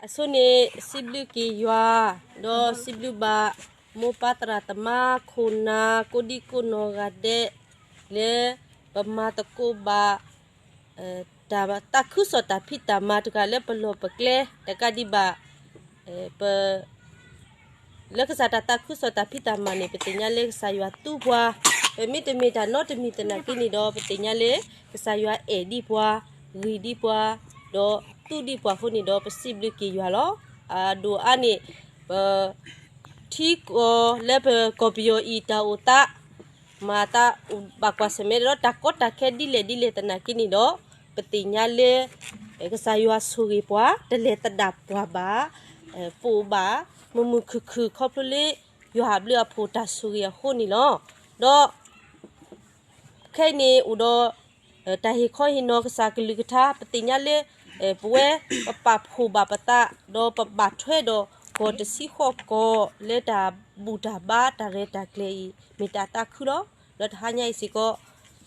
အဆိန့ၣ် စံးဘျုးက့ၤယွၤ, ဒီးစံးဘျုးဘၣ် မိၢ်ပၢ်သရၣ်သမါ ခိၣ်နၢ် ကိးဒံကိးနီၢ်ဂၤဒဲး လၢပမၤသကိးဘၣ် တၢ်သးခုကစီၣ်တၢ်ဖံးတၢ်မၤတဂၤလၢပလီၢ်ပကျဲ တကးဒံးဘၣ် ပ လၢကစၢ်တၢ်သးခုကစီၣ်တၢ်ဖံးတၢ်မၤန့ၣ် ပသ့ၣ်ညါလၢကစၢ်ယွၤသူပှၤ, ပမ့တမ့ၢ်တၢ်နီတမံၤသနာ်က့န့ၣ်ဒီး ပသ့ၣ်ညါလၢ ကစၢ်ယွၤအဲၣ်ဒံးပှၤ, ဂ့ၤဒံးပှၤ, ဒီးသူဒံးပှၤအဃိန့ၣ်ဒီး ပစံးဘျုးက့ၤယွၤလီၤ. အဒိၣ်အါန့ၣ် ပ ထံကီၢ်လၢပကီၢ်ပယီၤအံၤတၢ်အိၣ်သး မၤသးအိၣ်ဘၣ်ကွၢ်ဆၢၣ်မဲာ်ဒီး တၢ်ကီတၢ်ခဲဒ်လဲၣ်ဒ်လဲၣ်သနာ်က့န့ၣ်ဒီး ပသ့ၣ်ညါလၢ ကစၢ်ယွၤဆိၣ်ဂ့ၤပှၤ တလဲၤသဒၣ်ပှၤဘၣ်, ပအိၣ်ဘၣ် မုာ်မုာ်ခုၣ်ခုၣ် ခီဖျိလၢ ယွၤအဘျုးအဖှိၣ်တၢ်ဆိၣ်ဂ့ၤအဃိန့ၣ်လီၤ. ဒီး ခဲအံၤန့ၣ်အိၣ်ဒီး တၢ်ဟ့ၣ်ခီဟ့ၣ်နီၤကစၢ်ကလုၢ်ကထါ ပသ့ၣ်ညါလၢ ပဝဲ ပပာ်ဖှိၣ်ဘၣ်ပသး ဒီးပဘၣ်ထွဲဒီး ကီၢ်တဆံဃိးကီၢ် လၢတၢ်ဘူၣ်တၢ်ဘါတၢ်ရဲၣ်တၢ်ကျဲၤအံၤ မ့ၢ်တၢ်သးခုလီၤ. ဒီးတဟါညါအံၤစ့ၢ်ကီး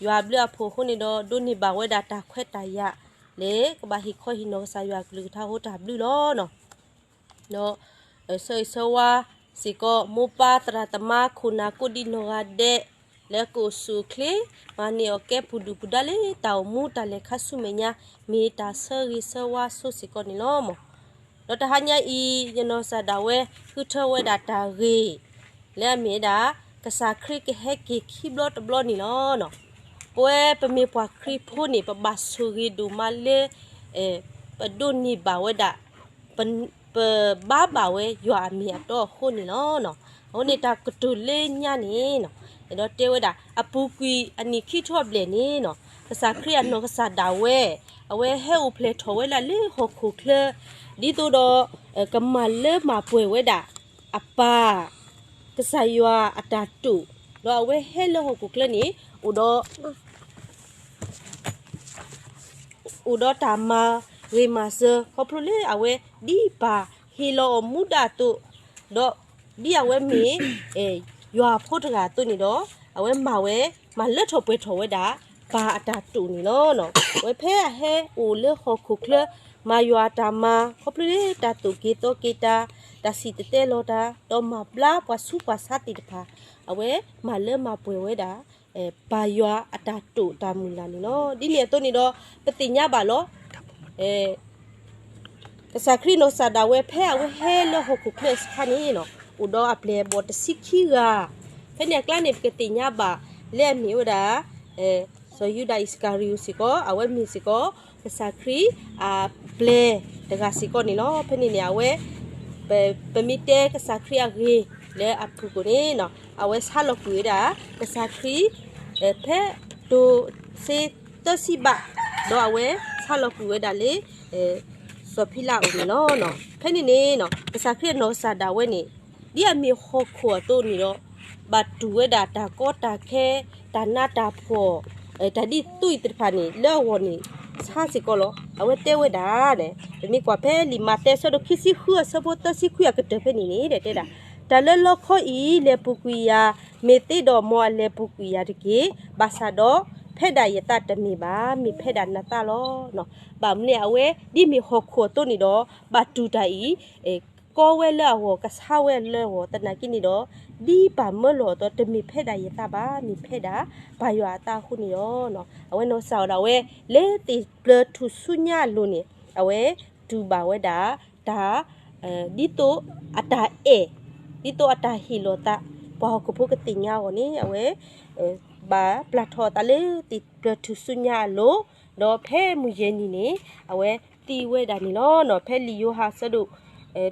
ယွၤအဘျုးအဖှိၣ်အဃိန့ၣ်ဒီး ဒိးန့ၢ်ဘၣ်ဝဲဒၣ်တၢ်ခွဲးတၢ်ယာ် လၢကဘၣ်ဟ့ၣ်ခီဟ့ၣ်နီၤကစၢ်ယွၤကလုၢ်ကထါအဃိတၢ်ဘျုးလီၤ. ဒီး ဆၢဂ့ၤဆၢဝါစ့ၢ်ကီး မိၢ်ပၢ်သရၣ်သမါခိၣ်နၢ်ကိးဒံနီၢ်ဂၤဒဲး လၢကအိၣ်ဆူၣ်အိၣ်ချ့ မၤန့ၢ်အီၣ်ကဲပူၤဒုၣ်ပူၤဒါလၢတၢ်အိၣ်မူတၢ်လဲၤခါဆူမဲာ်ညါ မ့ၢ်တၢ်ဆၢဂ့ၤဆၢဝါဆိစ့ၢ်ကီးန့ၣ်လီၤ. ဒီးတဟါညါအံၤ ယနီၢ်ကစၢ်ဒၣ်ဝဲ ဃုထၢဝဲဒၣ်တၢ်ဂ့ၢ် လၢအမ့ၢ်ဝဲဒၣ် ကစၢ်ခရံာ်ကဟဲက့ၤခံဘျီတဘျီန့ၣ်လီၤ. ပဝဲပမ့ၢ်ပှၤခရံာ်ဖိန့ၣ် ပဘၣ်ဆိၣ်ဂ့ၤဒိၣ်မးလၢ ပဒိးန့ၢ်ဘၣ်ဝဲဒၣ် ပဘါဘၣ်ဝဲယွၤအမ့ၢ်အတီအဃိန့ၣ်လီၤ. အဃိန့ၣ်တၢ်ကတိၤလၢညါန့ၣ် အဲၣ်ဒိးတဲဝဲဒၣ် အပူၤကွံာ်အနံၣ်ခံထီၣ်ဘျဲၣ်န့ၣ် ကစၢ်ခရံာ်အနီၢ်ကစၢ်ဒၣ်ဝဲ အဝဲဟဲအိၣ်ဖျဲၣ်ထီၣ်ဝဲဒၣ်လၢဟီၣ်ခိၣ်ချၢ ဒ်သိးဒီး ကမၤလၢမၤပှဲၤဝဲဒၣ် အပၢ် ကစၢ်ယွၤအတၢ်တိာ်, ဒီးအဝဲဟဲလၢဟီၣ်ခိၣ်ချၢန့ၣ် အိၣ်ဒီး အိၣ်ဒီးတၢ်မၤဂ့ၤမၤစၢၤ ခီဖျိလၢအဝဲဒ်ပၢ်ဟ့ၣ်လီၤအီၤမူဒါအသိး, ဒီးဒ်အဝဲမ့ၢ် ယွၤအဖိတဂၤအသိးန့ၣ်ဒီး အဝဲမၤဝဲ မၤလၢထီၣ်ပှဲၤထီၣ်ဝဲဒၣ် ပၢ်အတၢ်တိာ်န့ၣ်လီၤ. အဝဲဖဲအဟဲအိၣ်လၢဟီၣ်ခိၣ်ချၢ မၤယွၤအတၢ်မၤ ခီဖျိလၢတၢ်သိၣ်က့ၤသီက့ၤတၢ်, တၢ်စံၣ်တဲၤတဲလီၤတၢ်, ဒီးမၤဘျါပှၤဆူးပှၤဆါသ့ၣ်တဖၣ်, အဝဲမၤလၢမၤပှဲၤဝဲဒၣ် ပၢ်ယွၤအတၢ်တိာ်တၢ်မုၢ်လၢ်န့ၣ်လီၤ. ဒ်န့ၣ်အသိးန့ၣ်ဒီး ပသ့ၣ်ညါဘၣ်လီၤ. ကစၢ်ခရံာ်နီၢ်ကစၢ်ဒၣ်ဝဲ ဖဲအဝဲဟဲလၢဟီၣ်ခိၣ်ချၢအခါန့ၣ် အိၣ်ဒီးအပျဲၢ်အဘီၣ်တဆံခံဂၤ, ဖဲန့ၣ်အကျါန့ၣ် ပကသ့ၣ်ညါဘၣ်လၢအမ့ၢ်ဝဲဒၣ် စီၤယူဒၤအံၣ်စကၤရံၤအိၣ်စ့ၢ်ကီး, အဝဲမ့ၢ်စ့ၢ်ကီး ကစၢ်ခရံာ်အပျဲၢ်တဂၤစ့ၢ်ကီးန့ၣ်လီၤ. ဖဲန့ၣ်န့ၣ် အဝဲ ပမ့ၢ်တဲကစၢ်ခရံာ်အဂ့ၢ်လၢအပူၤကွံာ်န့ၣ် အဝဲဆါလီၤကွံာ်ဝဲဒၣ် ကစၢ်ခရံာ် ဖဲတိၤဆ့သၢဆံဘး, ဒီးအဝဲဆါလီၤကွံာ်ဝဲဒၣ်လၢ စီၤဖံလးအိၣ်န့ၣ်လီၤ. ဖဲန့ၣ်န့ၣ် ကစၢ်ခရံာ်အနီၢ်ကစၢ်ဒၣ်ဝဲန့ၣ် ဒ်အမ့ၢ်ဟီၣ်ခိၣ်အသိးန့ၣ်ဒီး ဘၣ်တူၢ်ဝဲဒၣ်တၢ်ကီတၢ်ခဲ တၢ်နးတၢ်ဖှီၣ် တၢ်ဒ်သိးအံၤသ့ၣ်တဖၣ်န့ၣ် လၢအဂီၢ်န့ၣ် ဆါစ့ၢ်ကီးလီၤ. အဝဲတဲဝဲဒၣ်န့ၣ် ပမ့ၢ်ကွၢ်ဖဲလံာ်မးသဲအဆၢဒိၣ်ခံဆံဃုအဆၢဖိသၢဆံခွံအကတၢၢ်ဖဲန့ၣ်န့ၣ် တဲဒၣ်, တၢ်လၢလီခီအံၤ လဲၤပူၤကွံာ်ယၤ မ့ၢ်သ့ဒီးမ်အလဲၤပူၤကွံာ်ယၤတက့ၢ်. ဘၣ်ဆၣ်ဒီး ဖဲဒၣ်ယသးတမ့ၢ်ဘၣ်, မ့ၢ်ဖဲဒၣ်နသးလီၤ. ဘၣ်မနုၤအဝဲ ဒ်မ့ၢ်ဟီၣ်ခိၣ်အသိးန့ၣ်ဒီး ဘၣ်တူၢ်တၢ်အံၤ ကီဝဲလၢအဂီၢ် ကဆါဝဲလၢအဂီၢ် သနာ်က့န့ၣ်ဒီး ဒ်ပၢ်မၢလီၤအသိး တမ့ၢ်ဖဲဒၣ်ယသးဘၣ်, မ့ၢ်ဖဲဒၣ်ပၢ်ယွၤအသးအဃိန့ၣ်လီၤ. အဝဲနီၢ်ကစၢ်ဒၣ်ဝဲ လၢသ့ၣ်ပျၢၤထူၣ်ဆူညါအလိၤန့ၣ် အဝဲတူၢ်ဘၣ်ဝဲဒၣ် တၢ် ဒ်သိးအတၢ်အဲၣ်, ဒ်သိးအတၢ်ဟ့ၣ်လီၤသး ပှၤဟီၣ်ခိၣ်ဖိကသ့ၣ်ညါအဂီၢ်န့ၣ် အဝဲ ဘၣ်ပျၢ်ထီၣ်အသးလၢသ့ၣ်ပျၢၤထူၣ်ဆူညါအလိၤ, ဒီးဖဲမုၢ်ယဲၢ်နံၤန့ၣ် အဝဲသံဝဲဒၣ်န့ၣ်လီၤ. ဖဲလံာ်ယိၤဟၣ်အဆၢဒိၣ်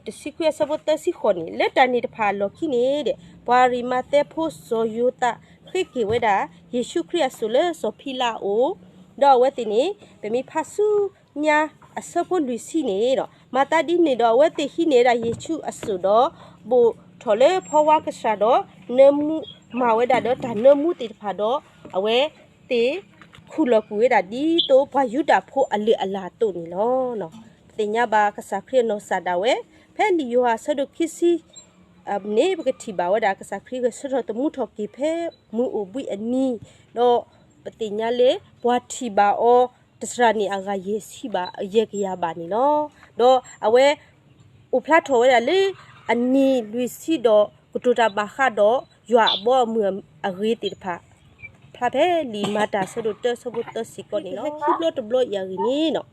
တဆံခွံအဆၢဖိသၢဆံဃိးန့ၣ် လၢတၢ်န့ၣ်တဖၣ်အလီၢ်ခံန့ၣ် ပှၤအရံးမးသဲဖိစီၤယိၤသး ဃ့က့ၤဝဲဒၣ် ယ့ၣ်ၡူးခရံာ်အစိၣ်လၢစီၤဖံလးအအိၣ်, ဒီးအဝဲသ့ၣ်န့ၣ် ပမ့ၢ်ဖးဆူညါအဆၢဖိလွံၢ်ဆံန့ၣ် မၤသးဒ်န့ၣ်ဒီး အဝဲသ့ၣ်ဟံးန့ၢ်ဝဲဒၣ်ယ့ၣ်ၡူးအစိၣ်ဒီး ဘိၣ်ထီၣ်လၢဖီဝါကစၢ်ဒီး နၢမူ မၤဝဲဒၣ်ဒီးတၢ်နၢမူသ့ၣ်တဖၣ်ဒီး အဝဲသ့ၣ်ခူၣ်လီၤကွံာ်ဝဲဒၣ်ဒ်သိးပှၤယူဒၤဖိအလုၢ်အလၢ်အသိးန့ၣ်လီၤ. ပသ့ၣ်ညါဘၣ်ကစၢ်ခရံာ်အနီၢ်ကစၢ်ဒၣ်ဝဲ ဖဲလံာ်ယိၤဟၣ်အဆၢဒိၣ်ခံဆံ န့ၣ် ပကထံၣ်ဘၣ်ဝဲဒၣ် ကစၢ်ခရံာ်ဂဲၤဆၢထၢၣ်သမူထီၣ်က့ၤဖဲမုၢ်အိၣ်ဘှံးအနံၤ, ဒီးပသ့ၣ်ညါလၢ ပှၤထံၣ်ဘၣ်အီၤ တစှၤန့ၣ်အဂၤယဲၢ်ဆံဘး ယဲၢ်ကယၤဘးန့ၣ်လီၤ. ဒီးအဝဲ အိၣ်ဖျါထီၣ်ဝဲဒၣ်လၢ အနံၣ်လွံၢ်ဆံဒီး ကတိၤတၢ်ဘၣ်ဃးဒီး ယွၤအဘီအမုၢ်အဂ့ၤသ့ၣ်တဖၣ် ဖျါဖဲလံာ်မၤတၢ်အဆၢဒိၣ်တၢ အဆၢဖိသၢစ့ၢ်ကီးန့ၣ်လီၤ. ခံဘျီတဘျီအံၤအဂ့ၢ်န့ၣ်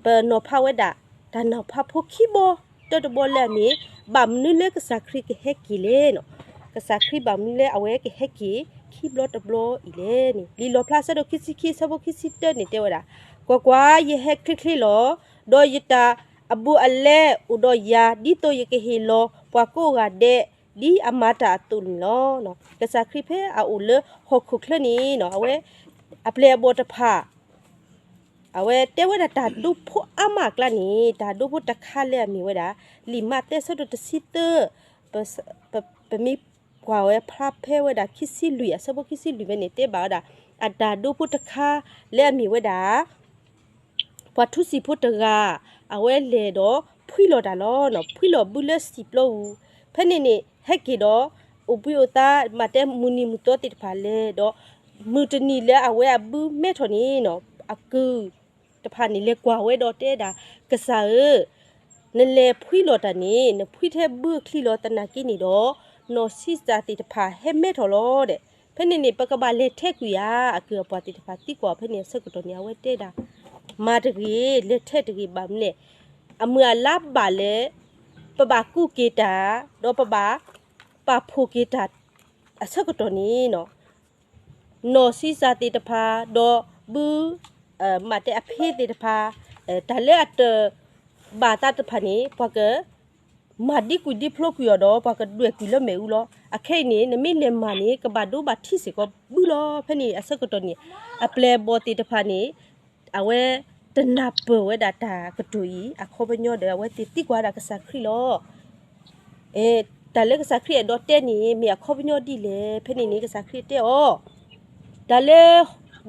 ပနီၤဖးဝဲဒၣ် တၢ်နီၤဖးဖိခံဘီ တၢတဘီလၢအမ့ၢ် ဘၣ်မနုၤလၢကစၢ်ခရံာ်ကဟဲက့ၤလဲၣ်န့ၣ်, ကစၢ်ခရံာ်ဘၣ်မနုၤလၢအဝဲကဟဲက့ၤ ခံဘျီတဘျီအံၤလဲၣ်န့ၣ် လံာ်လီၣ်ဖျါအဆၢဒိၣ်ခံဆံခံ အဆၢဖိခံဆံတၢန့ၣ်တဲဝဲဒၣ်, ကွၢ်ကွၢ်, ယဟဲချ့ချ့လီၤ. ဒီးယတၢ်အဘူးအလဲအိၣ်ဒီးယၤ ဒ်သိးယကဟ့ၣ်လီၤပှၤကိးဂၤဒဲး ဒ်အမၤတၢ်အသိးန့ၣ်လီၤ. ကစၢ်ခရံာ်ဖဲအအိၣ်လၢဟီၣ်ခိၣ်ချၢန့ၣ် အဝဲ အပျဲၢ်အဘီၣ်တဖၣ် အဝဲတဲဝဲဒၣ်တၢ်ဒိဖိအါမးအကျါန့ၣ် တၢ်ဒိဖိတခါလၢအမ့ၢ်ဝဲဒၣ် လံာ်မးသဲအဆၢဒိၣ်တဆံသၢ ပမ့ၢ်ကွၢ်ဝဲဖျါဖဲဝဲဒၣ်ခံဆံလွံၢ် အဆၢဖိခံဆံလွံၢ်ဖဲန့ၣ် တဲဘၣ်ဝဲဒၣ် အတၢ်ဒိဖိတခါလၢအမ့ၢ်ဝဲဒၣ် ပှၤထူစံာ်ဖိတဂၤ အဝဲလဲၤဒီးဖှံလီၤတၢ်လီၤ. ဖှံလီၤဘုလၢစံာ်ပျီပူၤ, ဖဲန့ၣ်န့ၣ် ဟဲက့ၤဒီး အိၣ်ဘှံးအိၣ်သါ မၤတဲမုၢ်နံၤမုၢ်သီသ့ၣ်တဖၣ်လဲၤဒီး မုၢ်တနံၤလၢအဝဲအဘုမဲထီၣ်န့ၣ် အကုၢ်တဖၣ်န့ၣ် လဲၤကွၢ်ဝဲဒီးတဲဒၣ်, ကစၢ်ဧၢ, နလဲၤဖှံလီၤတၢ်န့ၣ် နဖှံထဲဘုအချံလီၤ. သနာ်က့န့ၣ်ဒီး နီၢ်ဆံးစၢ်သ့ၣ်တဖၣ်ဟဲမဲထီၣ်လီၤဒီး ဖဲန့ၣ်န့ၣ် ပကဘၣ်လဲၤထဲကွံာ်ဧါ. အကုၢ်အပှၤသ့ၣ်တဖၣ်သံကွၢ်အီၤဖဲန့ၣ်အဆၢကတီၢ်န့ၣ် အဝဲတဲဒၣ်, မၤတဂ့ၤ, လဲၤထဲတဂ့ၤ. ဘၣ်မနုၤလဲၣ်, အမုၢ်အလါဘၣ်လၢ ပဘၣ်ကူးက့ၤတၢ် ဒီးပဘၣ်ပာ်ဖှိၣ်က့ၤတၢ်အဆၢကတီၢ်န့ၣ် နီၢ်ဆံးစၢ်သ့ၣ်တဖၣ် ဒီးဘု မၤတဲအဖ့သ့ၣ်တဖၣ် တၢ်လၢအတဘၣ်သးတဖၣ်န့ၣ် ပှၤကမၤဒံကွံာ်ဒံဖျိကွံာ်အီၤဒီး ပှၤကဒွဲၣ်ကွံာ်လၢမ့ၣ်အူလီၤ. အခဲအံၤန့ၣ် နမ့ၢ်လဲၤမၤန့ၣ် ကဘၣ်ဒိဘၣ်ထံးစ့ၢ်ကီးဘုလီၤ. ဖဲန့ၣ်အဆၢကတီၢ်န့ၣ် အပျဲၢ်အဘီၣ်သ့ၣ်တဖၣ်န့ၣ် အဝဲတနၢ်ပၢၢ်ဝဲဒၣ်တၢ်ကတိၤအံၤ အခီပညီဒီး အဝဲသ့ၣ်သံကွၢ်ဝဲဒၣ်ကစၢ်ခရံာ်လီၤ. တၢ်လၢကစၢ်ခရံာ်အဲၣ်ဒိးတဲန့ၣ် မ့ၢ်အခီပညီဒ်လဲၣ်. ဖဲန့ၣ်န့ၣ် ကစၢ်ခရံာ်တဲအီၤ, တၢ်လၢ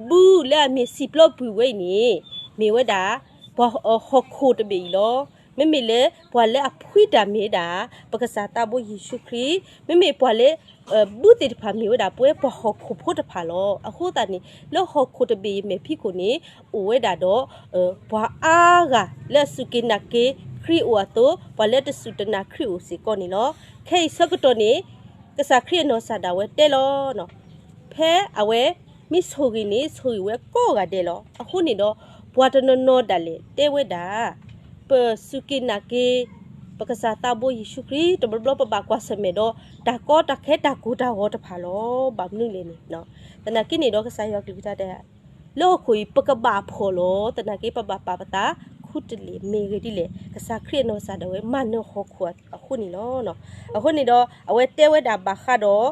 ဘုလၢအမ့ၢ်စံာ်ပျီပူၤဝဲအံၤန့ၣ် မ့ၢ်ဝဲဒၣ် ပှၤဟီၣ်ခိၣ်တဘ့ၣ်အံၤလီၤ. မ့မ့ၢ်လၢပှၤလၢအဖှံတၢ်မ့ၢ်ဝဲဒၣ် ပကစၢ်သးဘိယ့ၣ်ၡူးခရံာ်, မ့မ့ၢ်ပှၤလၢ ဘုသ့ၣ်တဖၣ်မ့ၢ်ဝဲဒၣ် ပဝဲပှၤဟီၣ်ခိၣ်ဖိတဖၣ်လီၤ. အဃိသတးန့ၣ် လၢဟီၣ်ခိၣ်တဘ့ၣ်အံၤမဲာ်ဖံးခိၣ်န့ၣ် အိၣ်ဝဲဒၣ်ဒီး ပှၤအါဂၤလၢအစူၢ်က့ၤနာ်က့ၤခရံာ်အိၣ်အသိး ပှၤလၢတစူၢ်တနာ်ခရံာ်အိၣ်စ့ၢ်ကီးန့ၣ်လီၤ. ခဲအံၤဆၢကတီၢ်န့ၣ် ကစၢ်ခရံာ်အနီၢ်ကစၢ်ဒၣ်ဝဲတဲလီၤ. ဖဲအဝဲမ့ၢ်ဆိၣ်ဂ့ၤန့ၣ် ဆိၣ်ဂ့ၤဝဲကိးဂၤဒဲးလီၤ. အဃိန့ၣ်ဒီး ပှၤတနီၤနီၤဒၣ်လဲာ်တဲဝဲဒၣ် ပစူၢ်က့ၤနာ်က့ၤ ပကစၢ်သးဘိယ့ၣ်ၡူးခရံာ် တဘျီဘျီပဘၣ်ကွၢ်ဆၢၣ်မဲာ်ဒီး တၢ်ကီတၢ်ခဲတၢ်ကိၢ်တၢ်ဂီၤတဖၣ်လီၤ. ဘၣ်မနုၤလဲၣ်န့ၣ် သနာ်က့န့ၣ်ဒီး ကစၢ်ယွၤကလုၢ်ကထါတဲ လၢဟီၣ်ခိၣ်အံၤ ပကဘၣ်ဖှီၣ်လီၤ. သနာ်က့ ပဘၣ်ပာ်ပသးခူတလ့ၢ် မ့ၢ်ဂ့ၤဒ်လဲၣ် ကစၢ်ခရံာ်အနီၢ်ကစၢ်ဒၣ်ဝဲ မၤနၢၤဟီၣ်ခိၣ်အဃိန့ၣ်လီၤ. အဃိန့ၣ်ဒီး အဝဲတဲဝဲဒၣ်ဘၣ်ဃးဒီး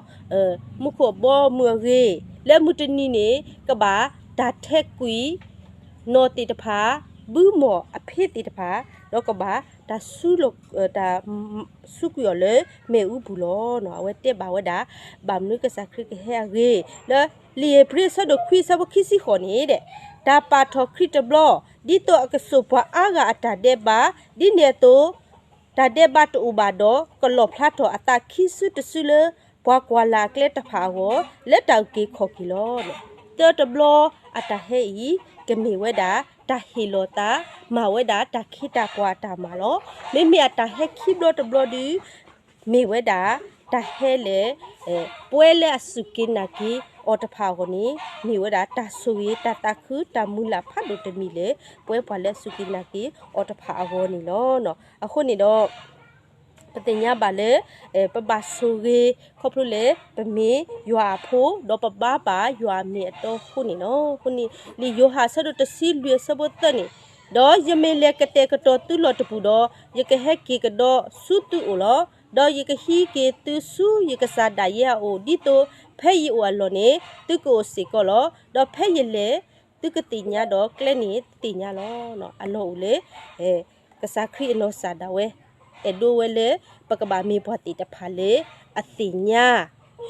မူခိၣ်အဘီအမုၢ်အဂ့ၢ် လၢမုၢ်တနံၤန့ၣ် ကဘၣ်တၢ်ထဲကွံာ် နီၢ်သ့ၣ်တဖၣ် ဘုမီၢ်အဖ့သ့ၣ်တဖၣ် ဒီးကဘၣ်တၢ် တၢ် စူးကွံာ်အီၤလၢမ့ၣ်အူပူၤလီၤ. အဝဲတဲဘၣ်ဝဲဒၣ် ဘၣ်မနုၤကစၢ်ခရံာ်ကဟဲအဂ့ၢ် လၢလံာ်ဧ့ၤဘြံၤအဆၢဒိၣ်ခွံအဆၢဖိခံဆံဃိးန့ၣ် တၢ်ပာ်ထီၣ်ခရံာ်တဘျီ ဒ်သိးအကစိာ်ပှၤအါဂၤအတၢ်ဒဲးဘး ဒ်န့ၣ်အသိး တၢ်ဒဲးဘးတအိၣ်ဘၣ်ဒီး ကလီၣ်ဖျါထီၣ်အသးခံစုတစုလၢ ပှၤကွၢ်လၢ်အကျဲတဖၣ်အဂီၢ် လၢတၢ်အုၣ်က့ၤခီၣ်က့ၤလီၤ. တၢတဘျီအတၢ်ဟဲအံၤ ကမ့ၢ်ဝဲဒၣ် တၢ်ဟ့ၣ်လီၤသး မၤဝဲဒၣ်တၢ်ခ့တၢ်ပှၤအတၢ်မၤလီၤ. မ့မ့ၢ်အတၢ်ဟဲခံဘျီတဘျီဒီး မ့ၢ်ဝဲဒၣ် တၢ်ဟဲလၢ ပဝဲလၢအစူၢ်က့ၤနာ်က့ၤအီၤတဖၣ်အဂီၢ်န့ၣ် မ့ၢ်ဝဲဒၣ်တၢ်ဆိၣ်ဂ့ၤ တၢ်သးခု တၢ်မုၢ်လၢ်ဖးဒိၣ်တမံၤလၢ ပဝဲပှၤလၢအစူၢ်က့ၤနာ်က့ၤအီၤတဖၣ်အဂီၢ်န့ၣ်လီၤ. အဃိန့ၣ်ဒီး ပသ့ၣ်ညါဘၣ်လၢ ပဘၣ်ဆိၣ်ဂ့ၤ ခီဖျိလၢပမ့ၢ်ယွၤအဖိ ဒီးပဘါဘၣ်ယွၤအမ့ၢ်အတီအဃိန့ၣ်လီၤ. အဃိန့ၣ် လံာ်ယိၤဟၣ်အဆၢဒိၣ်တဆံလွံၢ်အဆၢဖိသၢန့ၣ်, ဒီးယမ့ၢ်လဲၤကတဲာ်ကတီၤသုလီၢ်တပူၤဒီး ယကဟဲက့ၤကဒီးဆူသုအိၣ်လီၤ. ဒီးယကဟံးက့ၤသုဆူယကစၢ်ဒၣ်ယဲအအိၣ် ဒ်သိးဖဲယအိၣ်အလီၢ်န့ၣ် သုကအိၣ်စ့ၢ်ကီးလီၤ. ဒီးဖဲယလဲၤ သုကသ့ၣ်ညါဒီးကျဲန့ၣ်သ့ၣ်ညါလီၤ. အလီၢ်အိၣ်လၢ ကစၢ်ခရံာ်အနီၢ်ကစၢ်ဒၣ်ဝဲ အဲၣ်ဒိးဝဲလၢ ပကဘၣ်မ့ၢ်ပှၤသ့ၣ်တဖၣ်လၢ အသ့ၣ်ညါ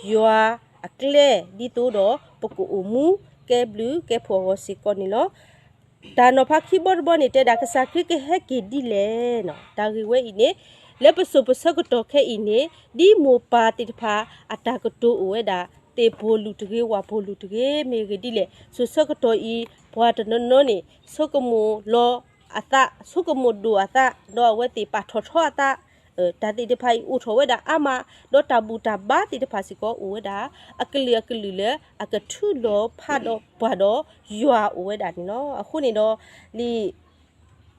ယွၤအကျဲ ဒ်သိးဒီး ပကအိၣ်မူကဲဘျုးကဲဖှိၣ်အဂီၢ်စ့ၢ်ကီးန့ၣ်လီၤ. တၢ်နီၤဖးခံဘီတဘီန့ၣ် တဲဒၣ်ကစၢ်ခရံာ်ကဟဲက့ၤဒ်လဲၣ်န့ၣ် တၢ်ဂ့ၢ်ဝဲအံၤန့ၣ် လၢပစိၤပဆၢကတီၢ်ခဲအံၤန့ၣ် ဒ်မိၢ်ပၢ်သ့ၣ်တဖၣ် အတၢ်ကတိၤအိၣ်ဝဲဒၣ် သ့ၣ်ဖိလူၣ်တဂ့ၤ ဝၣ်ဖိလူၣ်တဂ့ၤ မ့ၢ်ဂ့ၢ်ဒ်လဲၣ် စိၤဆၢကတီၢ်အံၤ ပှၤတနီၤနီၤန့ၣ် ဆိကမိၣ်လီၤ အသးဆိကမိၣ်ဒိၣ်အသး ဒီးအဝဲသ့ၣ်ပာ်ထီၣ်ထီအသး, တၢ်သ့ၣ်တဖၣ်အံၤအိၣ်ထီၣ်ဝဲဒၣ်အါမး, ဒီးတၢ်ဘူၣ်တၢ်ဘါသ့ၣ်တဖၣ်စ့ၢ်ကီးအိၣ်ဝဲဒၣ် အကလုာ်အကလုာ်လၢအကထုးလီၤဖးဒီးပှၤဒီးယွၤအိၣ်ဝဲဒၣ်န့ၣ်လီၤ. အဃိန့ၣ်ဒီး လံာ်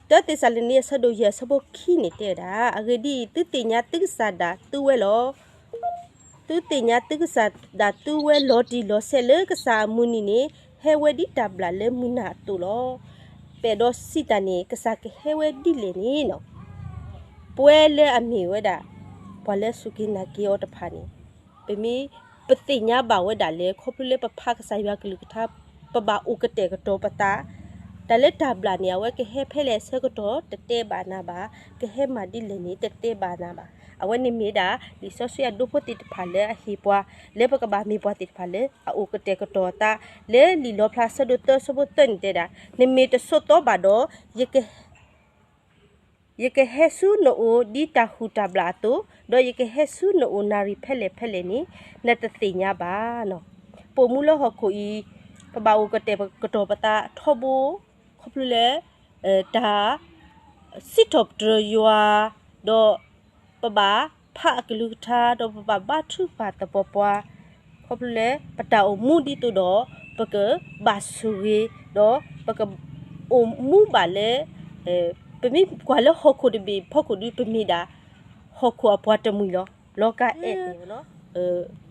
တၢသ့းစၤလနံအဆၢဒိၣ်ယဲၢ်အဆၢဖိခံန့ၣ်တဲဝဲဒၣ်, အဂ့ၢ်ဒ်အံၤ, သုသ့ၣ်ညါသုကစၢ်ဒၣ်သုဝဲလီၤ. သုသ့ၣ်ညါသုကစၢ်ဒၣ်သုဝဲလီၤတံၢ်လီၤဆဲးလၢကစၢ်အမုၢ်နံၤန့ၣ် ဟဲဝဲဒ်တၢ်ဘျၣ်လၢမုၢ်နၤအသိးလီၤ. ပအဲၣ်ဒိးစံးတၢ်န့ၣ် ကစၢ်ကဟဲဝဲဒ်လဲၣ်န့ၣ်လီၤ. ပဝဲလၢအမ့ၢ်ဝဲဒၣ် ပှၤလၢအစူၢ်က့ၤနာ်က့ၤအီၤတဖၣ်န့ၣ် ပမ့ၢ်ပသ့ၣ်ညါဘၣ်ဝဲဒၣ်လၢ ခီဖျိလၢပဖးကစၢ်ယွၤကလုၢ်ကထါ ပဘၣ်အိၣ်ကတဲာ်ကတီၤပသး, တၢ်လၢတၢ်ဘျၣ်န့ၣ် အဝဲကဟဲဖဲလဲၣ်အဆၢကတီၢ် တတဲဘၣ်နၤဘၣ်, ကဟဲမၤဒ်လဲၣ်န့ၣ် တတဲဘၣ်နၤဘၣ်. အဝဲန့ၣ်မ့ၢ်ဒၣ် လံာ်စီဆှံအဒိဖိသ့ၣ်တဖၣ်လၢအဟ့ၣ်ပှၤ လၢပကဘၣ်မ့ၢ်ပှၤသ့ၣ်တဖၣ်လၢအအိၣ်ကတဲာ်ကတီၤအသး, လၢလံာ်လီၣ်ဖျါအဆၢဒိၣ်သၢအဆၢဖိသၢန့ၣ်တဲဒၣ်, နမ့ၢ်တဆိးသီဘၣ်ဒီး ယက ယကဟဲဆူနအိၣ်ဒ်တၢ်ဟုၣ်တၢ်ဘျၣ်အသိး, ဒီးယကဟဲဆူနအိၣ်နၣ်ရံၣ်ဖဲလဲၣ်ဖဲလဲၣ်န့ၣ် နတသ့ၣ်ညါဘၣ်. ပအိၣ်မူလၢဟီၣ်ခိၣ်အံၤ ပဘၣ်အိၣ်ကတဲာ်ကတီၤပသးထီဘိ ခီဖျိလၢ တၢ်စံးထီၣ်ပတြၢၤယွၤ, ဒီးပဘၣ်ဖးအကလုၢ်ကထါ ဒီးပဘၣ်ဘါထုကဖၣ်သပှၢ်ပှၢ် ခီဖျိလၢပတၢ်အိၣ်မူဒ်သိးဒီး ပကဘၣ်ဆိၣ်ဂ့ၤ ဒီးပက အိၣ်မူဘၣ်လၢ ပမ့ၢ်ကွၢ်လၢဟီၣ်ခိၣ်တဘ့ၣ်ဖီခိၣ်ဒီး ပမ့ၢ်ဒၣ်ဟီၣ်ခိၣ်အပှၤတမှံၤလီၤ. လီၤကးအဲၣ်န့ၣ်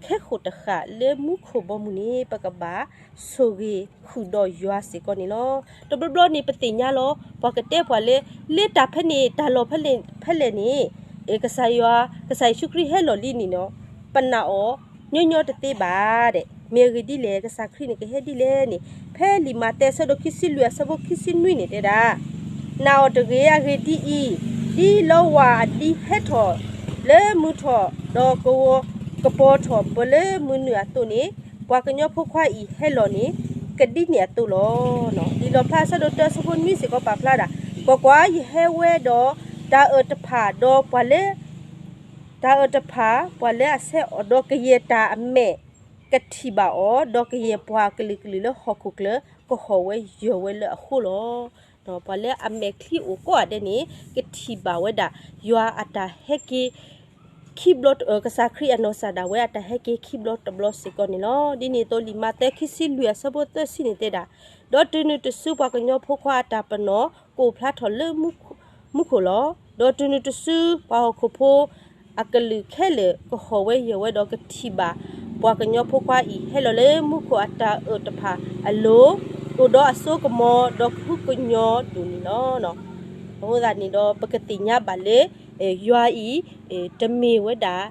ခဲဃိာ်တဃာ်လၢမူခိၣ်ဘီမုၢ်န့ၣ် ပကဘၣ်ဆိၣ်ဂ့ၤဃုာ်ဒီးယွၤစ့ၢ်ကီးန့ၣ်လီၤ. တဘျီဘျီန့ၣ် ပသ့ၣ်ညါလီၤ ပှၤကတဲပှၤလၢ လၢတၢ်ဖဲန့ၣ် တၢ်လီၢ်ဖဲလဲၣ်န့ၣ် ကစၢ်ယွၤ ကစၢ်ယ့ၣ်ၡူးခရံာ်ဟဲလီၤလံန့ၣ်ဒီး ပနာ်အီၤညီညီတသ့ဘၣ်ဒဲး. မ့ၢ်အဂ့ၢ်ဒ်လဲၣ် ကစၢ်ခရံာ်န့ၣ်ကဟဲဒ်လဲၣ်န့ၣ် ဖဲလံာ်မးသဲအဆၢဒိၣ်ခံဆံလွံၢ်အဆၢဖိခံဆံနွံန့ၣ်တဲဒၣ်, နာ်အီၤတဂ့ၤ, အဂ့ၢ်ဒ်အံၤ, ဒ်လီဝၢ်အဒံဟဲထီၣ်လၢမုၢ်ထီၣ် ဒီးကဝီၤကပီၤထီၣ်ပၢၢ်လၢမုၢ်နုာ်အသိးန့ၣ် ပှၤကညီဖိခွါအံၤဟဲလီၤန့ၣ် ကဒ်န့ၣ်အသိးလီၤ. လံာ်လီၣ်ဖျါအဆၢဒိၣ်တၢအဆၢဖိနွံစ့ၢ်ကီးပာ်ဖျါဒၣ်, ကွၢ်ကွၢ်, ယဟဲဝဲဒီးတၢ်အၢၣ်တဖၣ် ဒီးပှၤလၢ တၢ်အၢၣ်တဖၣ် ပှၤလၢအဆဲးအီၤ ဒီးကယဲၢ်တၢ်အမဲာ်ကထံၣ်ဘၣ်အီၤ, ဒီးကယဲၢ်ပှၤကလုာ်ကလုာ်လၢဟီၣ်ခိၣ်ချၢ ကဟီၣ်ဝဲယၢၤဝဲလၢအဃိလီၤ. ပှၤလၢအမဲာ်ချံအိၣ်ကိးဂၤဒဲးန့ၣ် ကထံၣ်ဘၣ်ဝဲဒၣ် ယွၤအတၢ်ဟဲက့ၤ ခံဘျီ, ကစၢ်ခရံာ်အနီၢ်ကစၢ်ဒၣ်ဝဲအတၢ်ဟဲက့ၤခံဘျီတဘျီစ့ၢ်ကီးန့ၣ်လီၤ. ဒ်န့ၣ်အသိး လံာ်မးသဲခံဆံလွံၢ်အဆၢဖိသၢဆံန့ၣ်တဲဒၣ်, ဒီးတုၤနုၤတစုပှၤကညီဖိခွါအတၢ်ပနီၣ် ကအိၣ်ဖျါထီၣ်လၢမူခိၣ်လီၤ. ဒီးတုၤနုၤတစုပှၤဟီၣ်ခိၣ်ဖိ အကလုာ်ခဲလၢာ် ကဟီၣ်ဝဲယၢၤဝဲဒီးကထံၣ်ဘၣ် ပှၤကညီဖိခွါအံၤ ဟဲလီၤလၢမူခိၣ်အတၢ်အၢၣ်တဖၣ်အလိၤ, အိၣ်ဒီးအစိကမီၤ ဒီးကဟုကညီၤဒိၣ်န့ၣ်လီၤ. အဃိသတးန့ၣ်ဒီး ပကသ့ၣ်ညါဘၣ်လၢ ယွၤအံၤ တမ့ၢ်ဝဲဒၣ်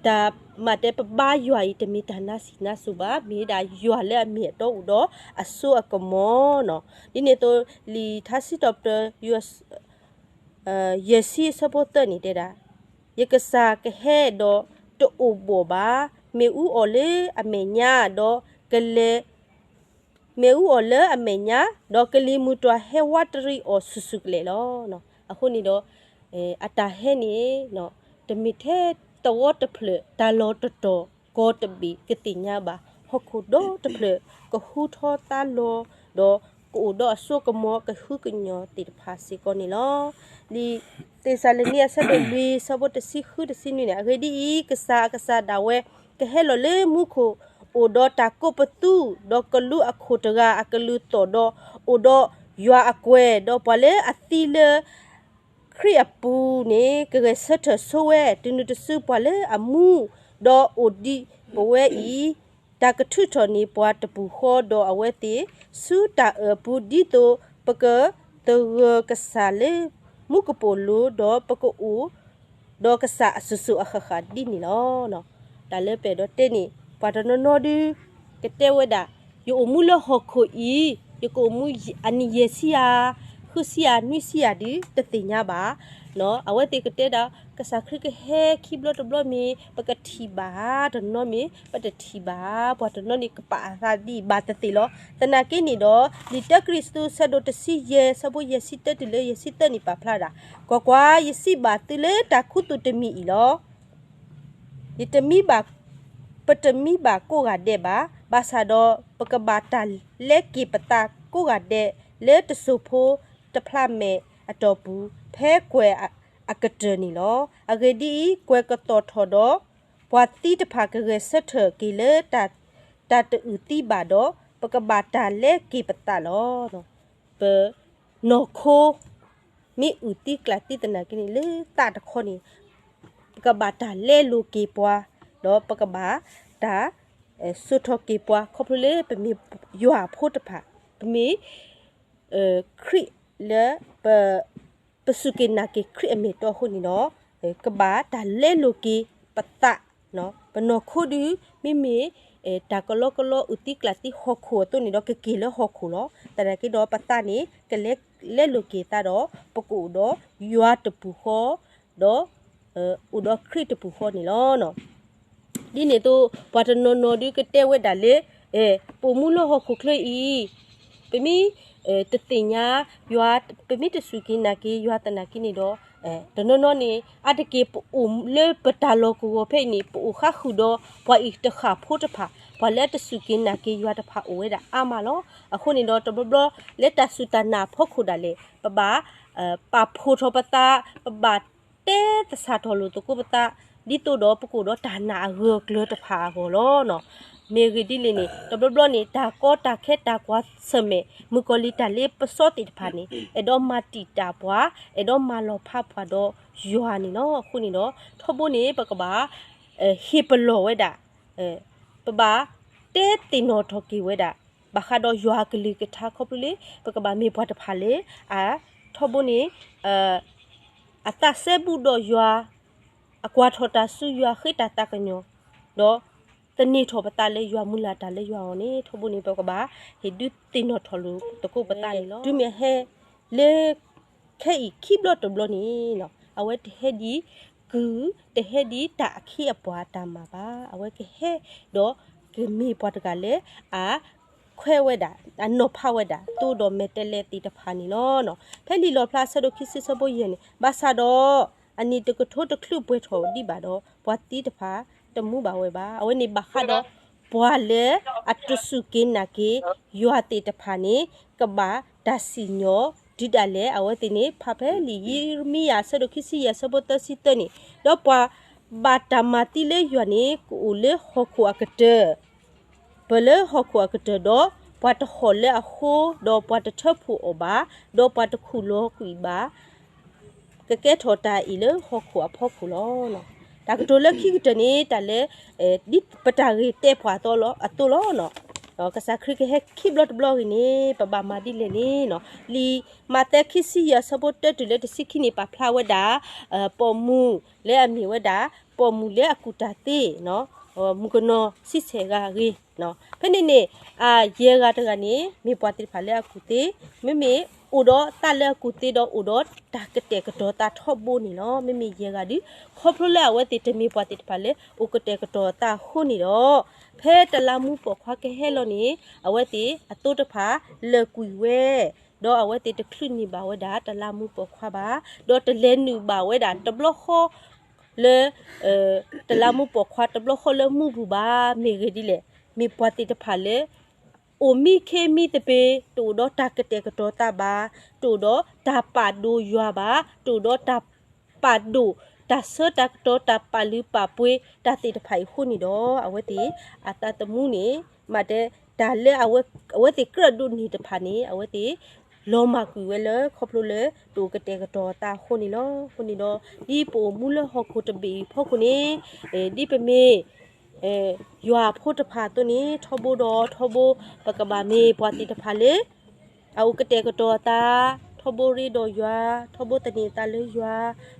တၢ်မၤတဲပဘါယွၤအံၤ တမ့ၢ်တၢ်နါစံၣ်နါစိၤဘၣ်, မ့ၢ်ဝဲဒၣ်ယွၤလၢအမ့ၢ်အတီအိၣ်ဒီးအစိအကမီၤန့ၣ်လီၤ. ဒ်န့ၣ်အသိး လံာ်ထါစံးထီၣ်ပတြၢၤ ယဲၢ်ဆံအဆၢဖိသၢန့ၣ်တဲဒၣ်, ယကစၢ်ကဟဲဒီးတအိၣ်ဘှီၣ်ဘၣ်, မ့ၣ်အူအီၣ်လၢအမဲာ်ညါ, ဒီးကလဲၤ မ့ၣ်အူအီၣ်လၢအမဲာ်ညါ, ဒီးကလံၤမုၢ်တွၤဟဲဝးတရံးအီၤဆူၣ်ဆူၣ်ကလဲာ်လီၤ. အဃိန့ၣ်ဒီး အတၢ်ဟဲန့ၣ် တမ့ၢ်ထဲသဝီတဖျၢၣ် တၢ်လီၢ်တတီၤကီၢ်တဘ့ၣ် ကသ့ၣ်ညါဘၣ် ဟီၣ်ခိၣ်ဒီတဖျၢၣ် ကဟူထီသါလီၤ, ဒီးကအိၣ်ဒီးအစိကမီၤ ကဟုကညီၤသ့ၣ်တဖၣ်စ့ၢ်ကီးန့ၣ်လီၤ. လံာ်သ့းစၤလနံအဆၢဒိၣ်လွံၢ် အဆၢဖိတဆံဃုတဆံနွံန့ၣ်, အဂ့ၢ်ဒ်အံၤ, ကစၢ်အကစၢ်ဒၣ်ဝဲ ကဟဲလီၤလၢမူခိၣ် အိၣ်ဒီးတၢ်ကိးပသူ, ဒီးကလူးအခိၣ်တဂၤအကလုၢ်သီၣ်ဒီး အိၣ်ဒီးယွၤအကွဲၢ်, ဒီးပှၤလၢအသံလၢ ခရံာ်အပူၤန့ၣ် ကဂဲၤဆၢထၢၣ်ဆိဝဲ, တုၤနုၤတစုပှၤလၢအမူ ဒီးအိၣ်ဒံးပဝဲအံၤ, တၢ်ကထုးထီၣ်န့ၢ်ပှၤတပူၤဃီ ဒီးအဝဲသ့ၣ်ဆူတၢ်အၢၣ်အပူၤ ဒ်သိးပကသဂၢၢ်ကစၢ်လၢမူကပိာ်လိၤ, ဒီးပကအိၣ် ဒီးကစၢ်အစိၤစိၤအဃၣ်ဃၣ်ဒ်န့ၣ်လီၤ. တၢ်လၢပအဲၣ်ဒိးတဲန့ၣ် ပှၤတနီၤနီၤဒုး ကတဲဝဲဒၣ် ယအိၣ်မူလၢဟီၣ်ခိၣ်အံၤ ယကအိၣ်မူအနံၣ်ယဲၢ်ဆံယၤ, ဃုဆံယၤ, နွံဆံယၤဒုး တသ့ၣ်ညါဘၣ်. အဝဲသ့ၣ်ကတဲဒၣ် ကစၢ်ခရံာ်ကဟဲခံဘျီတဘျီမ့ၢ် ပကထံၣ်ဘၣ်ဧါ, တနီၤမ့ၢ် ပတထံၣ်ဘၣ်ဧါ, ပှၤတနီၤန့ၣ်ကပာ်အသးဒ်အံၤဘၣ်သ့ၣ်သ့ၣ်လီၤ. သနာ်က့န့ၣ်ဒီး လံာ်တၢကရံၣ်သူး အဆၢဒိၣ်တဆံယဲၢ် အဆၢဖိယဲၢ်ဆံတၢတုၤလၢယဲၢ်ဆံသၢန့ၣ် ပာ်ဖျါဒၣ်, ကွၢ်ကွၢ်, ယစံးဘၣ်သုလၢတၢ်ခူသူၣ်တမံၤအံၤလီၤ. ယတမံဘၣ်, ပတမံဘၣ်ကိးဂၤဒဲးဘၣ်. ဘၣ်ဆၣ်ဒီး ပကဘၣ်တၢ်လဲက့ၤပသးကိးဂၤဒဲး လၢတစိၢ်ဖိ တဖျးမဲာ်အတီၢ်ပူၤ ဖဲကွဲၤအကတၢၢ်န့ၣ်လီၤ. အဂ့ၢ်ဒ်အံၤ, ကွဲၤကသီၣ်ထီၣ်ဒီး ပှၤသံတဖၣ်ကဂဲၤဆၢထၢၣ်က့ၤလၢ တၢ်တအုၣ်သံဘၣ်ဒီး ပကဘၣ်တၢ်လဲက့ၤပသးလီၤ. ပနီၢ်ခိ မ့ၢ်အုၣ်သံကျၣ်သံသနာ်က့န့ၣ် လၢသးတခီန့ၣ် ပကဘၣ်တၢ်လဲလိာ်က့ၤပှၤ, ဒီးပကဘၣ်တၢ် စိာ်ထီၣ်က့ၤပှၤ ခီဖျိလၢပမ့ၢ်ယွၤအဖိတဖၣ်, ပမ့ၢ် ခရံာ်လၢ ပစူၢ်က့ၤနာ်က့ၤခရံာ်အမဲာ်တီအဃိန့ၣ်ဒီး ကဘၣ်တၢ်လဲလိာ်က့ၤပသး, ပနီၢ်ခိဒု မ့မ့ၢ် တၢ်ကလီကလီအုၣ်သံကျၣ်သံဟီၣ်ခိၣ်အသိးန့ၣ်ဒီး ကက့ၤလၢဟီၣ်ခိၣ်လီၤ. သနာ်က့ဒီးပသးန့ၣ် ကလဲ လဲလိာ်က့ၤသးဒီး ပကအိၣ်ဒီးယွၤတပူၤဃီ, ဒီး အိၣ်ဒီးခရံာ်တပူၤဃီန့ၣ်လီၤ. ဒ်န့ၣ်အသိး ပှၤတနီၤနီၤဒုကတဲဝဲဒၣ်လၢ ပအိၣ်မူလၢဟီၣ်ခိၣ်ချၢအံၤ ပမ့ၢ် တသ့ၣ်ညါယွၤ, ပမ့ၢ်တစူၢ်က့ၤနာ်က့ၤယွၤသနာ်က့န့ၣ်ဒီး တနီၤနီၤန့ၣ် အါတက့ၢ်ပအိၣ်လၢပတၢ်လီၢ်ကဝီၤဖဲအံၤန့ၣ် ပအိၣ်ဃါဃုာ်ဒီးပှၤအံၤတဃၣ်ဖိတဖၣ်, ပှၤလၢတစူၢ်က့ၤနာ်က့ၤယွၤတဖၣ်အိၣ်ဝဲဒၣ်အါမးလီၤ. အဃိန့ၣ်ဒီးတဘျီဘျီလၢတၢ်စူၢ်တၢ်နာ်အဖီခိၣ်ဒၣ်လဲာ် ပဘၣ် ပာ်ဖှိၣ်ထီၣ်ပသး, ပဘၣ်တဲသဆၣ်ထီၣ်လိာ်သကိးပသး ဒ်သိးဒီးပကအိၣ်ဒီးတၢ်နာ်အဂၢၢ်အကျၢၤတဖၣ်အဂီၢ်လီၤ. မ့ၢ်ဂ့ၢ်ဒ်လဲၣ်န့ၣ် တဘျီဘျီန့ၣ် တၢ်ကီတၢ်ခဲတၢ်ကွၢ်ဆၢၣ်မဲာ် မုၣ်ကီၤလံၤတၢ်လ့ပစီသ့ၣ်တဖၣ်န့ၣ် အဲၣ်ဒိးမၤတံာ်တာ်ပှၤ, အဲၣ်ဒိးမၤလီၤဖးပှၤဒီးယွၤန့ၣ်လီၤ. အဃိန့ၣ်ဒီး ထီဘိန့ၣ် ပကဘၣ် ဟ့ၣ်ပလီၢ်ဝဲဒၣ် ပဘၣ်တဲသ့ၣ်နီၣ်ထီၣ်က့ၤဝဲဒၣ် ဘၣ်ဃးဒီးယွၤအကလုၢ်ကထါခီဖျိလၢ ပကဘၣ်မ့ၢ်ပှၤတဖၣ်လၢ အ ထီဘိန့ၣ် အသးစဲဘူးဒီးယွၤ, အကွၢ်ထီၣ်တၢ်ဆူယွၤ ဃ့တၢ်သးကညီၤ, ဒီးသန့ၤထီၣ်ပသးလၢယွၤ မုၢ်လၢ်တၢ်လၢယွၤအဂီၢ်န့ၣ် ထီဘိန့ၣ် ပကဘၣ်ဟ့ၣ်ဒုးသ့ၣ်နီၣ်ထီၣ်လိာ်သကိးပသးန့ၣ်လီၤ. တုၤမ့ၢ်အဟဲလၢ ခဲအံၤခံဘျီတဘျီန့ၣ် အဝဲတဟဲဒ်ကုၢ်, တဟဲဒ်တၢ်အခ့အပှၤအတၢ်မၤဘၣ်. အဝဲကဟဲဒီး ကမ့ၢ်ပှၤတဂၤလၢ အ ခွဲးဝဲဒၣ်, အနီၤဖးဝဲဒၣ် သိဒီးမဲာ်တဲးလဲးသ့ၣ်တဖၣ်န့ၣ်လီၤ. ဖဲလံာ်လီၣ်ဖျါအဆၢဒိၣ်ခံဆံအဆၢဖိယဲၢ်န့ၣ် ဘၣ်ဆၣ်ဒီး အနံၣ်တကထိတချုးပှဲၤထီၣ်ဒံးဘၣ်ဒီး ပှၤသံတဖၣ်တမူဘၣ်ဝဲဘၣ်. အဝဲန့ၣ်ဘၣ်ဃးဒီး ပှၤလၢအတစူၢ်က့ၤနာ်က့ၤယွၤသ့ၣ်တဖၣ်န့ၣ် ကဘၣ်တၢ်စံၣ်ညီၣ်ဒုးဒၣ်လဲာ် အဝဲသ့ၣ်န့ၣ် ဖးဖဲလံာ်ယံးရမံယၤအဆၢဒိၣ်ခံဆံယဲၢ်အဆၢဖိသၢဆံသၢန့ၣ်, ဒီးပှၤဘၣ်တၢ်မၤသံလၢယွၤန့ၣ် ကအိၣ်လၢဟီၣ်ခိၣ်အကတၢၢ် ပၢၢ်လၢဟီၣ်ခိၣ်အကတၢၢ်ဒီး ပှၤတဟီၣ်လၢအဃိ, ဒီးပှၤတထၢဖှိၣ်အီၤဘၣ်, ဒီးပှၤတခူၣ်လီၤကွံာ်ဘၣ်, ကကဲထီၣ်တၢ်အံၤလၢဟီၣ်ခိၣ်အဖီခိၣ်လီၤ. တၢ်ကတိၤလၢခံကတၢၢ်န့ၣ် တၢ်လၢ ဒ်ပတၢ်ဂ့ၢ်တဲပှၤအသိးလီၤ. ကစၢ်ခရံာ်ကဟဲခံဘျီတဘျီအဂ့ၢ်န့ၣ် ပဘၣ်မၤဒ်လဲၣ်န့ၣ်, လံာ်မးသဲခံဆံယဲၢ်အဆၢဖိတၢတုၤလၢတဆံခံန့ၣ် ပာ်ဖျါဝဲဒၣ် ပိာ်မုၣ်လၢအမ့ၢ်ဝဲဒၣ် ပိာ်မုၣ်လၢအကူၣ်တၢ်သ့ မုၣ်ကနီၤဆံဆဲၣ်ဂၤအဂ့ၢ်, ဖဲန့ၣ်န့ၣ် အယဲၢ်ဂၤတဂၤန့ၣ် မ့ၢ်ပှၤသ့ၣ်တဖၣ်လၢအကူၣ်သ့, မ့မ့ၢ်အိၣ်ဒီးသးလၢအကူၣ်သ့ဒီးအိၣ်ဒီးတၢ်ကတဲာ်ကတီၤသးထီဘိန့ၣ်လီၤ. မ့မ့ၢ်ယဲၢ်ဂၤဒုး ခီဖျိလၢအဝဲသ့ၣ်တမ့ၢ်ပှၤသ့ၣ်တဖၣ်လၢအိၣ်ကတဲာ်ကတီၤသးအဃိန့ၣ်ဒီး ဖဲတလးမူပိာ်ခွါကဟဲလီၤန့ၣ် အဝဲသ့ၣ်အသိတဖၣ်လၢာ်ကွံာ်ဝဲ ဒီးအဝဲသ့ၣ်တချုးန့ၢ်ဘၣ်ဝဲဒၣ်တလးမူပိာ်ခွါဘၣ်, ဒီးတလဲၤနုာ်ဘၣ်ဝဲဒၣ်တဘျီဃီလၢ တလးမူပိာ်ခွါတဘျီဃီလၢမူပူၤဘၣ်. မ့ၢ်ဂ့ၢ်ဒ်လဲၣ်, မ့ၢ်ပှၤသ့ၣ်တဖၣ်လၢ အိၣ်မံခ့မံသပ့ၤ, တအိၣ်ဒီးတၢ်ကတဲာ်ကတီၤသးဘၣ်, တအိၣ်ဒီးတၢ်ပာ်ဒိၣ်ယွၤဘၣ်, တအိၣ်ဒီးတၢ်ပာ်ဒိၣ် တၢ်ဆၢတၢ်ကတီၤ တၢ်ပာ်လုၢ်ပာ်ပှ့ၤ တၢ်သ့ၣ်တဖၣ်အံၤအဃိန့ၣ်ဒီး အဝဲသ့ၣ်အသးသမူန့ၣ် မ့ၢ်တဲ တၢ်လၢအဝဲသ့ၣ်ကြၢးဒိးန့ၢ်တဖၣ်န့ၣ် အဝဲသ့ၣ် လီၤမၢ်ကွံာ်ဝဲလၢခီဖျိလၢတအိၣ်ကတဲာ်ကတီၤအသးအဃိန့ၣ်လီၤ. အဃိန့ၣ်ဒီး ဒ်ပအိၣ်မူလၢဟီၣ်ခိၣ်တဘ့ၣ်အံၤအဖီခိၣ်န့ၣ် ဒ်ပမ့ၢ် ယွၤအဖိတဖၣ်အသိးန့ၣ် ထီဘိဒီးထီဘိ ပကဘၣ်မ့ၢ်ပှၤသ့ၣ်တဖၣ်လၢ အအိၣ်ကတဲာ်ကတီၤအသး, ထီဘိရ့ဒီးယွၤ, ထီဘိသန့ၤအသးလၢယွၤ,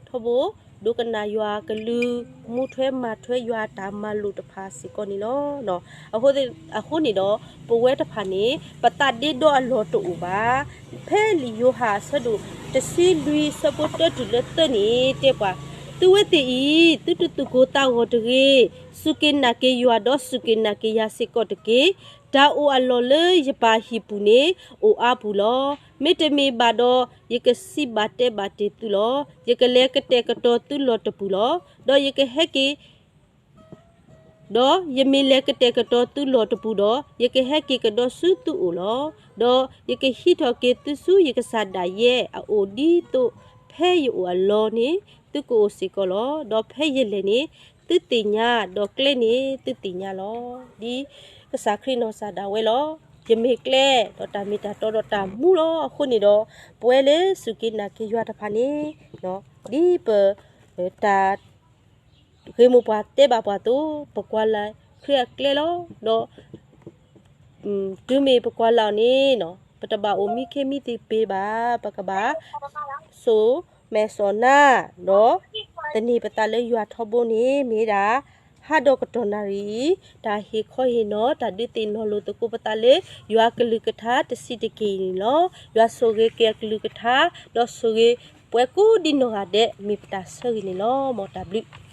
ထီဘိဒိကနၣ်ယွၤအကလုၢ်, မူထွဲမၤထွဲယွၤအတၢ်မၤလိာ်တဖၣ်စ့ၢ်ကီးန့ၣ်လီၤ. အဃိန့ၣ်ဒီး ပဝဲတဖၣ်န့ၣ် ပသးဒ့ဒီအလီၢ်တအိၣ်ဘၣ်. ဖဲလံာ်ယိၤဟၣ်အဆၢဒိၣ်တဆံလွံၢ်အဆၢဖိတၢတုၤလၢသၢန့ၣ် တဲပှၤ, သုဝဲသ့ၣ်အံၤ သုတသူၣ်ကိၢ်သးဂီၤတဂ့ၤ, စူၢ်က့ၤနာ်က့ၤယွၤဒီးစူၢ်က့ၤနာ်က့ၤယၤစ့ၢ်ကီးတက့ၢ်. တၢ်အိၣ်အလီၢ်လၢယပၢ်ဟံၣ်ပူၤန့ၣ် အိၣ်အါပူၤလီၤ. မ့တမ့ၢ်ဘၣ်ဒီး ယကစံးဘၣ်တဲဘၣ်တ့ၢ်သုလီၤ. ယကလဲၤကတဲာ်ကတီၤသုလီၢ်တပူၤလီၤ. ဒီးယကဟဲက့ၤ ဒီးယမ့ၢ်လဲၤကတဲာ်ကတီၤသုလီၢ်တပူၤဒီး, ယကဟဲက့ၤကဒီးဆူသုအိၣ်လီၤ. ဒီးယကဟံးထီၣ်က့ၤသုဆူယကစၢ်ဒၣ်ယဲအအိၣ် ဒ်သိးဖဲယအိၣ်အလီၢ်န့ၣ် သုကအိၣ်စ့ၢ်ကီးလီၤ. ဒီးဖဲယလဲၤန့ၣ် သုသ့ၣ်ညါ, ဒီးကျဲန့ၣ်သုသ့ၣ်ညါလီၤ. ဒ်ကစၢ်ခရံာ်နီၢ်ကစၢ်ဒၣ်ဝဲလီၤ. ယမ့ၢ်ကျဲ, ဒီးတၢ်မ့ၢ်တၢ်တီဒီးတၢ်မူလီၤ. အဃိန့ၣ်ဒီး ပဝဲလၢစူၢ်က့ၤနာ်က့ၤယွၤတဖၣ်န့ၣ်, ဒ်ပတၢ် ဂ့ၢ်မိၢ်ပှၢ်တဲဘၣ်ပှၤအသိး, ပကွၢ်လၢ်ခရံာ်အကျဲလီၤ. ဒီးတုၤမ့ၢ်ပကွၢ်လၢ်အီၤန့ၣ်, ပတဘၣ်အိၣ်မံခ့မံသပ့ၤဘၣ်. ပကဘၣ် စိာ်မဲာ်စိာ်နါ, ဒီးသန့ၤပသးလၢယွၤထီဘိန့ၣ် မ့ၢ်ဒၣ် ဟါဒီးကတီၢ်နၣ်ရံၣ်အံၤ, တၢ်ဟ့ၣ်ခီဟ့ၣ်နီၤ, တၢ်ဒုးသ့ၣ်နီၣ်လိာ်သကိးပသးလၢယွၤကလုၢ်ကထါတဆံးတက့ၢ်အံၤန့ၣ်လီၤ. ယွၤဆိၣ်ဂ့ၤက့ၤအကလုၢ်ကထါ, ဒီးဆိၣ်ဂ့ၤပှၤကိးဒ်နီၢ်ဂၤဒဲး မ့ၢ်ပတၢ်ဆၢဂ့ၤန့ၣ်လီၤ. မ်တၢ်ဘျုး